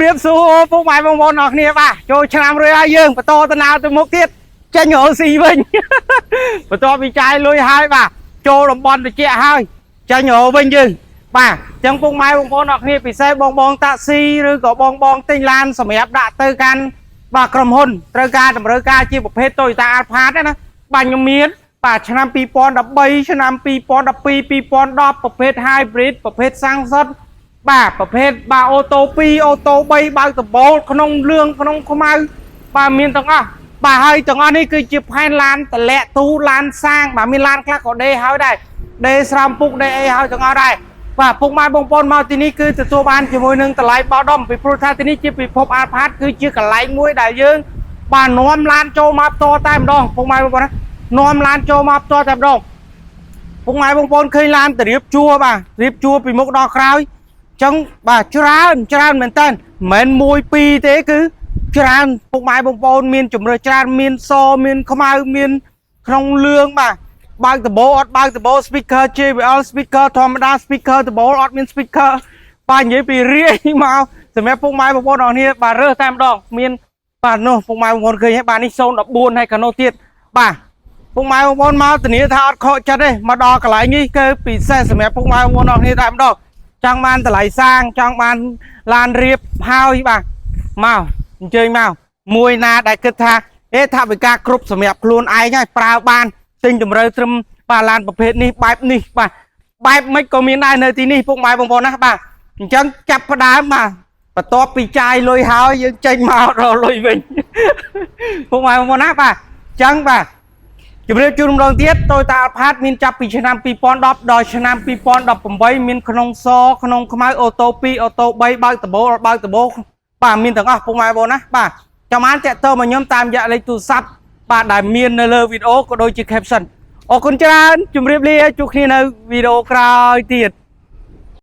ព្រាបសួរពុកម៉ែបងប្អូនអរគ្នាបាទចូលឆ្នាំរួចហើយយើងបន្តដំណើរទៅមុខទៀតចេញរកស៊ីវិញ បន្ទាប់ពីចាយលុយហើយបាទចូលតំបន់ត្រជាក់ហើយចេញរកវិញយើងបាទអញ្ចឹងពុកម៉ែបងប្អូនអរគ្នាពិសេសបងបងតាក់ស៊ីឬក៏បងបងទិញឡានសម្រាប់ដាក់ទៅកាន់បាទក្រុមហ៊ុនត្រូវការតម្រូវការជាប្រភេទ Toyota Alphard ណាបាទខ្ញុំមានបាទឆ្នាំ2013ឆ្នាំ2012 2010ប្រភេទ Hybrid ប្រភេទសាំងសុទ្ធ បាទប្រភេទបាទអូតូ2អូតូ3បើកដំបូលក្នុងលឿងក្នុងខ្មៅបាទមានទាំងអស់បាទហើយទាំងអស់នេះគឺជាផែនឡានតម្លាក់ទូឡានសាងបាទមានឡានខ្លះក៏ដេហើយដែរដេស្រោមពុកដេអីហើយទាំងអស់ដែរបាទពុកម៉ែបងប្អូនមកទីនេះគឺទទួលបានជាមួយនឹងតម្លៃបោះដុំពីព្រោះថាទីនេះជាពិភពអាល់ផាតគឺជាកន្លែងមួយដែលយើងបាទនាំឡានចូលមកផ្ទាល់តែម្ដងពុកម៉ែបងប្អូនណានាំឡានចូលមកផ្ទាល់តែម្ដង ពុកម៉ែបងប្អូនឃើញឡានទៅរៀបជួរបាទរៀបជួរពីមុខដល់ក្រោយអញ្ចឹងបាទច្រើនច្រើនមែនតើមិនមែន1 2ទេគឺច្រើនពុកម៉ែបងប្អូនមានជំរើសច្រើនមានសមានខ្មៅមានក្នុងលឿងបាទបើកដបោអត់បើកដបោ speaker JBL speaker ធម្មតា speaker ដបោអត់មាន speaker បាទនិយាយពីរាយមកសម្រាប់ពុកម៉ែបងប្អូនអរគ្នាបាទរើសតែម្ដងមានបាទនោះពុកម៉ែបងប្អូនឃើញហើយបាទនេះ014ហើយកាណូទៀតបាទ ពុកម៉ែបងប្អូនមកធានាថាអត់ខកចិត្តទេមកដល់កន្លែងនេះគឺពិសេសសម្រាប់ពុកម៉ែបងប្អូនអរគ្នាតែម្ដងចង់បានតម្លៃសាងចង់បានឡានរៀបហើយបាទមកអញ្ជើញមកមួយណាដែលគិតថាអេថាវិការគ្រប់សម្រាប់ខ្លួនឯងហើយប្រើបានទិញតម្រូវត្រឹមបាទឡានប្រភេទនេះបែបនេះបាទបែបមិនក៏មានដែរនៅទីនេះពុកម៉ែបងប្អូនណាបាទអញ្ចឹងចាប់ផ្ដើមបាទបន្ទាប់ពីចាយលុយហើយយើងចេញមករកលុយវិញ ពុកម៉ែបងប្អូនណាបាទអញ្ចឹងបាទ ជំរាបជូនម្ដងទៀត Toyota Alphard មានចាប់ពីឆ្នាំ2010ដល់ឆ្នាំ2018មានក្នុងសក្នុងខ្មៅអូតូ2អូតូ3បើកដបូលបើកដបូលបាទមានទាំងអស់ពុកម៉ែបងប្អូនណាបាទចាំបានតាក់ទងមកខ្ញុំតាមរយៈលេខទូរស័ព្ទបាទដែលមាននៅលើវីដេអូក៏ដូចជា caption អរគុណច្រើនជំរាបលាជួបគ្នានៅវីដេអូក្រោយទៀត។